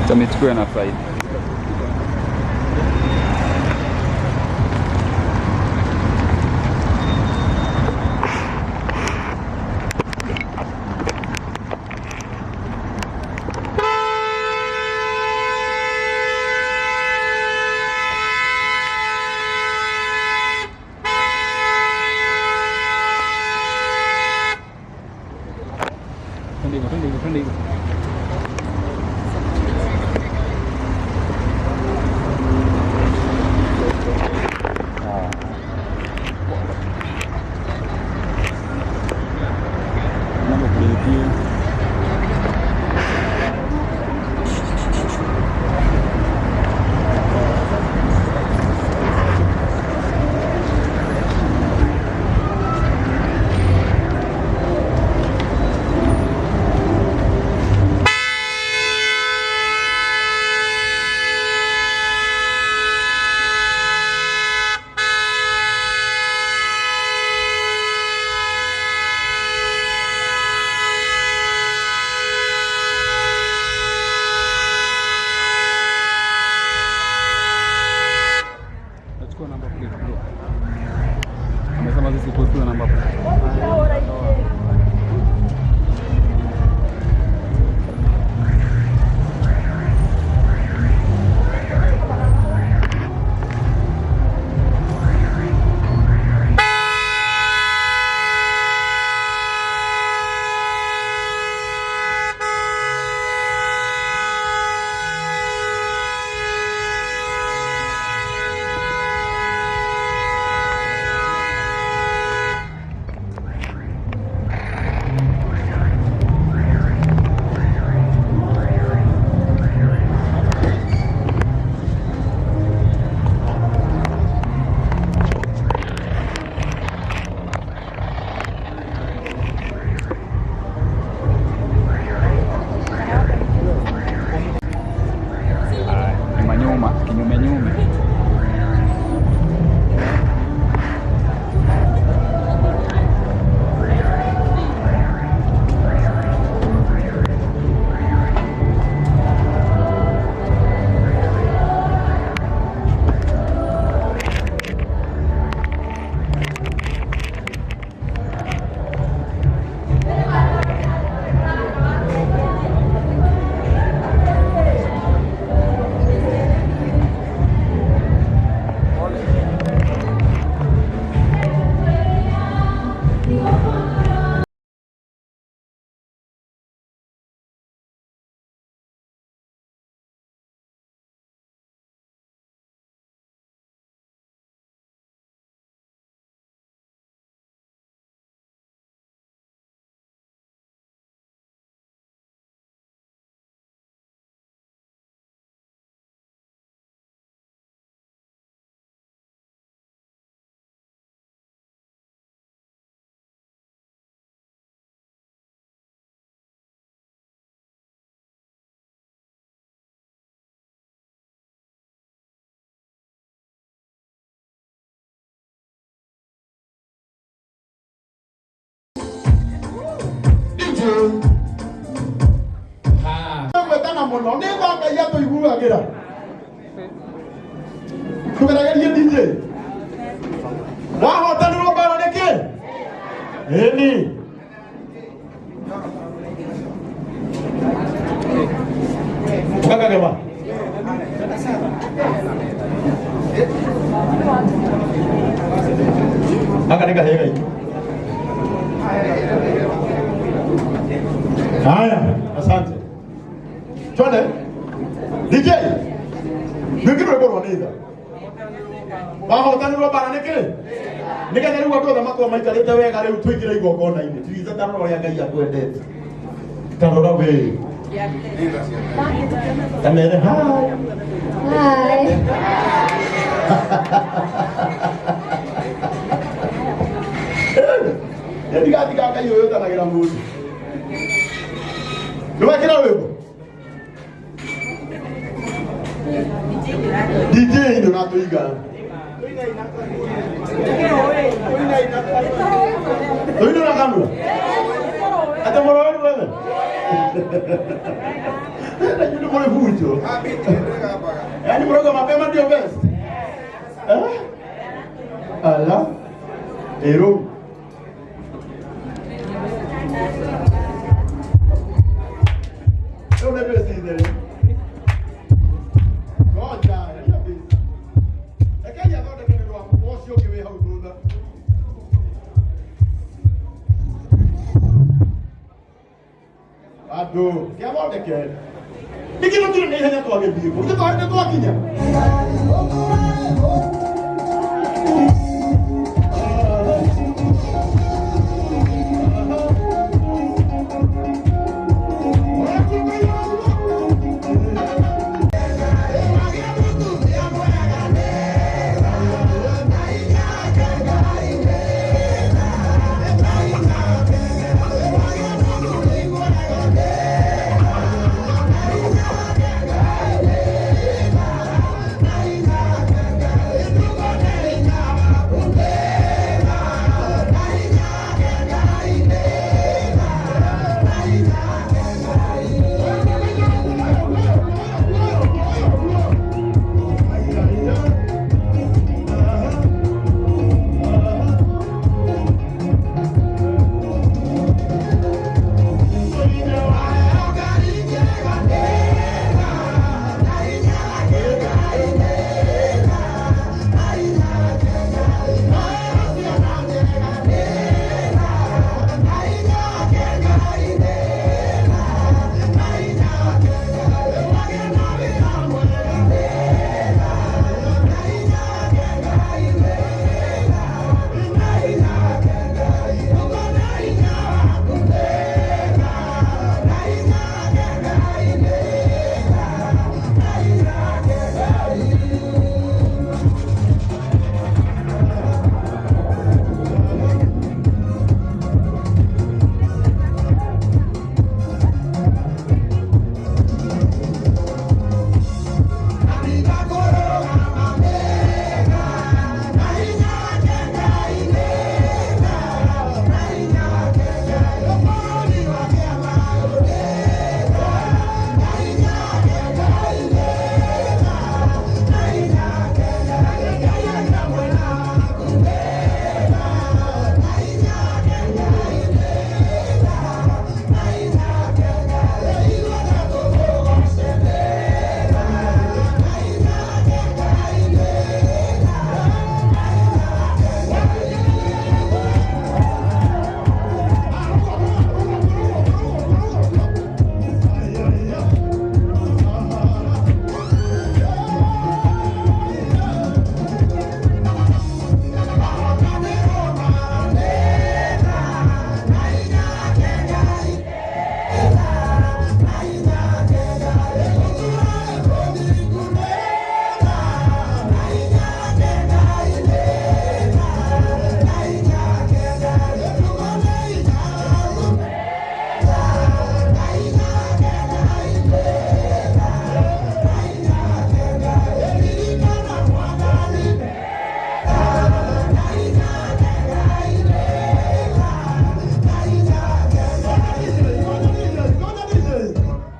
Acha nichukue na side. Twende hivyo, twende hivyo, twende hivyo. Number plate. Nachukua number plate bro. Amesema sisi tuwe number plate. Nyuma nyuma, kinyume nyume. Gwetana mũno nĩ tha Ngai atũiguagĩra tũgeragerie DJ wahotanirwo mbara nĩkĩ ĩni ũkakagema gaka nĩ kahĩĩ gaitũ. Haya, asante. Twende. DJ. Nĩkĩ rwĩmbo rwa nĩ tha? Wahotanirwo mbara nĩkĩ? Nĩgetha rĩu andũ othe makorwo maikarĩte wega rĩu tũingĩre igongona-inĩ. Tiriza ta rora ũrĩa Ngai akwendete. Ta rora we. Ta mere hi. Hi. Ndigatiga Ngai ũyũ ũtanagĩra mũndũ. Nĩwekĩra rwĩmbo? DJ nĩ ũratũiga. Tũine na kanua. Ate mũroĩ wewe. Na yule mwe fujo. Yaani mroga mapema ndio best. Eh? Ala. Ero. Rĩu nĩ best theri. Ngoja, ĩrĩa best. Rekei athondeke nĩ ũndũ wa ũcio ũngĩ wĩ hau thutha. Andũ, kĩathondeke. Nĩkĩ tũtirĩ na ihenya twagĩthiĩ kũ? Ithuĩ twarĩ nĩ twakinya.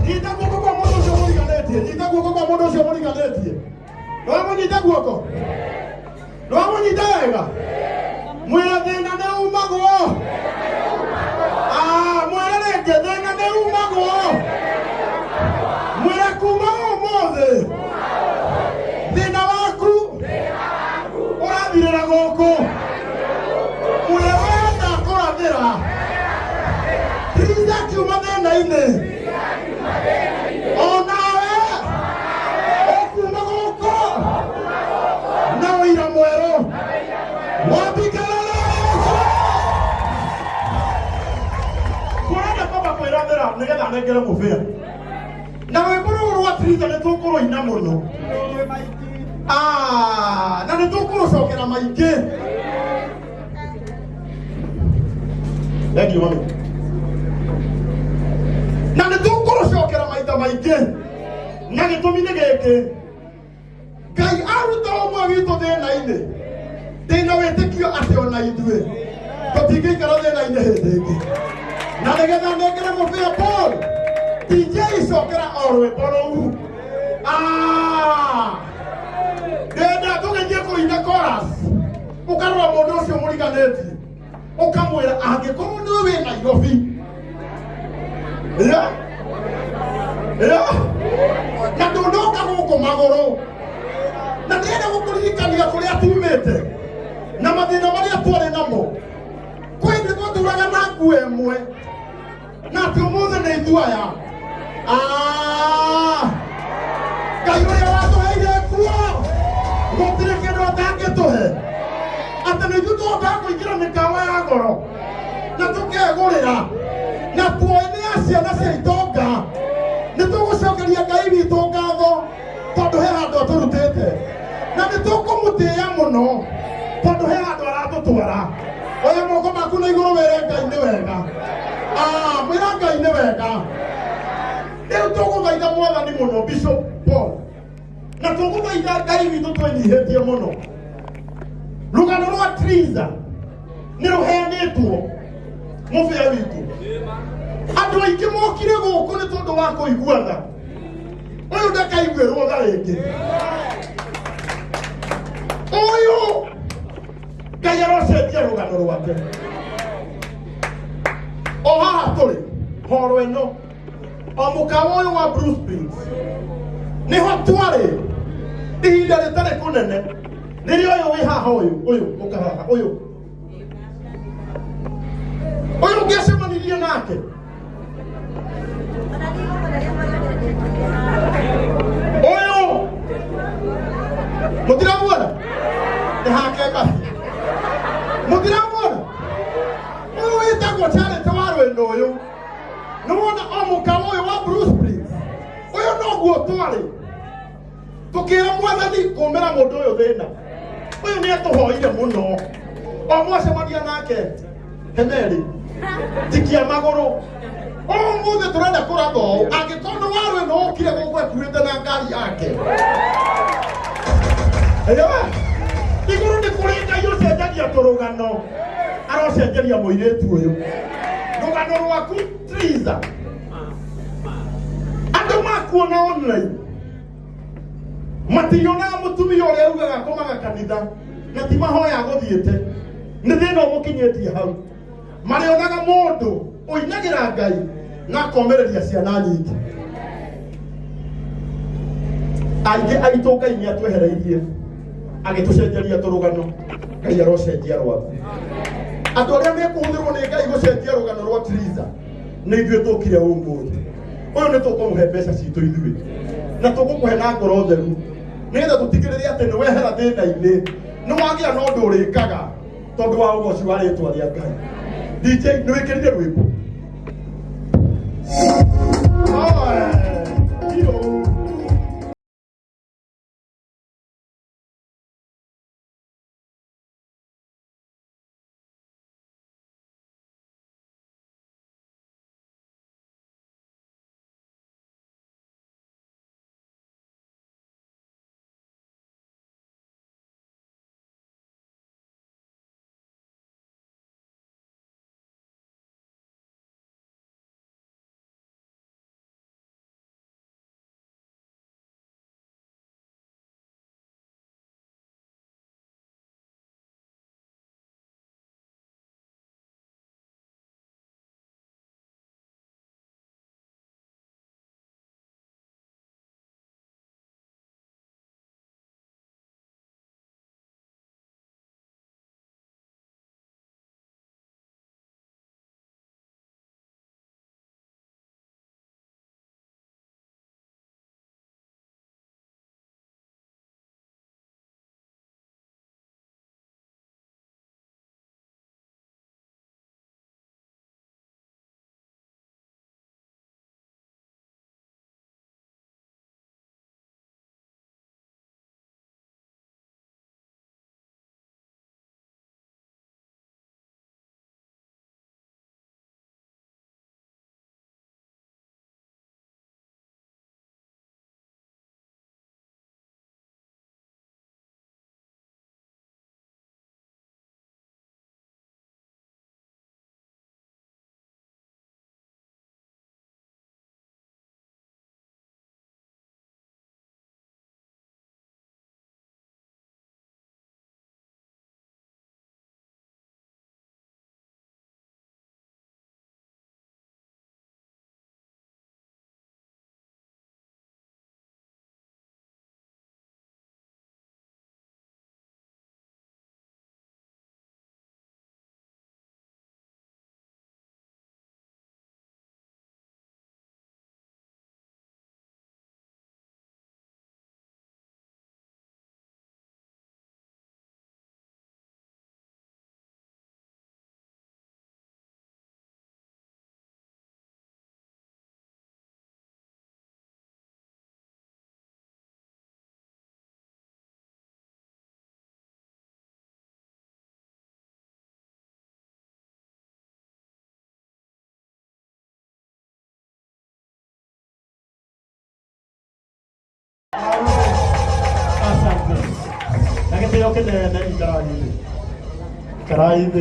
Nyita guoko kwa mũndũ ũcio mũriganĩtie. Nyita guoko kwa mũndũ ũcio mũriganĩtie. Nĩwamũnyita guoko? Nĩwamũnyita wega? Mwĩre thĩna nĩ umagwo. Ah, mwĩre rĩngĩ thĩna nĩ umagwo. Mwĩre kuma ũmũthĩ thĩna waku ũrathirĩra gũkũ. Mwĩre wenda kũrathĩra. Tiriza kiuma thĩna-inĩ. Onawe ũkuuma gũkũ na ũira mwerũ. Wapikelele kũrenda kwamba kwĩrathĩra nĩgetha anengere mũbĩa na rwĩmbo rũrũ rwa Tiriza nĩ tũkũrũina mũno. Ah, na nĩ tũkũrũcokera maingĩ. Thank you, mami. Na nĩ tũkũrũcokera maita maingĩ na gĩtũmi nĩ gĩkĩ. Aruta ũmwe witũ thĩna-inĩ, ndĩna wĩtĩkio atĩ ona ithuĩ tũtingĩikara thĩna-inĩ hĩndĩ ĩngĩ. Na nĩgetha nengere mũbĩa Paul, DJ cokera o rwĩmbo rũu. Ah! Ndenda tũgĩthiĩ kũina chorus, ũkarora mũndũ ũcio mũriganĩtie, ũkamwĩra angĩkorwo nĩwe wĩ Nairobi, yeah? Yeah? Na ndũnoka gũkũ magũrũ, na ndĩrenda gũkũririkania kũrĩa tumĩte na mathĩna marĩa twarĩ namo. Kwĩ hĩndĩ twatũraga na nguo ĩmwe, na atĩ ũmũthĩ nĩ ithuĩ aya. Ah! Ngai ũrĩa watũheire nguo gũtirĩ kĩndũ atangĩtũhe, atĩ nĩ ithuĩ tũhotaga kũingĩra mĩkawa ya goro na tũkegũrĩra, na tuoĩ nĩ ya ciana cia itonga. Nĩ tũgũcokeria Ngai witũ ngatho tondũ he handũ atũrutĩte, na nĩ tũkũmũtĩĩa mũno tondũ he handũ aratũtwara. Oya moko maku na igũrũ wĩre Ngai nĩ wega. Ah, mwĩra Ngai nĩ wega. Rĩu tũgũthaitha Mwathani mũno, Bishop Paul, na tũgũthaitha Ngai witũ twĩnyihĩtie mũno. Rũgano rwa Triza nĩ rũheanĩtwo mũbĩa witũ. Andũ aingĩ mokire gũkũ nĩ tondũ wa kũigua tha. Ũyũ ndakaiguĩrwo tha rĩngĩ. Ũyũ Ngai arocenjia rũgano rwake. O haha tũrĩ horo ĩno, o mũkawa ũyũ wa Blue Springs nĩho twarĩ ihinda rĩtarĩ kũnene, rĩrĩa ũyũ wĩ haha, ũyũ ũyũ ũka haha, ũyũ ũyũ ũngĩacemanirie nake ũyũ mũtiramuona nĩ hake mbathi, mũtiramuona ũyũ wĩtagwo Charity wa rwĩndo ũyũ. Nĩwona o mũkawa ũyũ wa Blue Springs, ũyũ noguo twarĩ tũkĩra Mwathani kũmĩra mũndũ ũyũ thĩna ũyũ. Nĩ atũhoire mũno. O mwacemania nake hemeri tikia magũrũ. Ũmũthĩ tũrenda kũratha ũũ, angĩkorwo nĩ warũ ĩno ũkire gũkũ ekuĩte na ngari yake. Ewe, igũrũ nĩ kũrĩ Ngai ũcenjagia tũrũgano, arocenjeria mũirĩtu ũyũ rũgano rwaku. Triza, andũ makuona online matirionaga mũtumia ũrĩa ugaga akomaga kanitha na ti mahoya agũthiĩte, nĩ thĩna ũmũkinyĩtie hau. Marĩonaga mũndũ ũinagĩra Ngai na akomĩrĩria ciana nyingĩ. Aingĩ aitũ Ngai nĩ atwehereirie agĩtũcenjeria tũrũgano. Ngai arocenjia rwaku. Andũ arĩa mekũhũthĩrwo nĩ Ngai gũcenjia rũgano rwa Triza nĩ ithuĩ tũkire ũmũthĩ ũyũ. Nĩ tũkũmũhe mbeca citũ ithuĩ, na tũgũkũhe na ngoro theru, nĩgetha tũtigĩrĩre atĩ nĩ wehera thĩna-inĩ, nĩ wagĩa na ũndũ ũrĩkaga tondũ wa ũgoci wa rĩtwa rĩa Ngai. DJ, nĩ wĩkĩrire rwĩmbo. Oe, iyo. Na gĩtĩo kĩnene, ikarai thĩ, ikarai thĩ.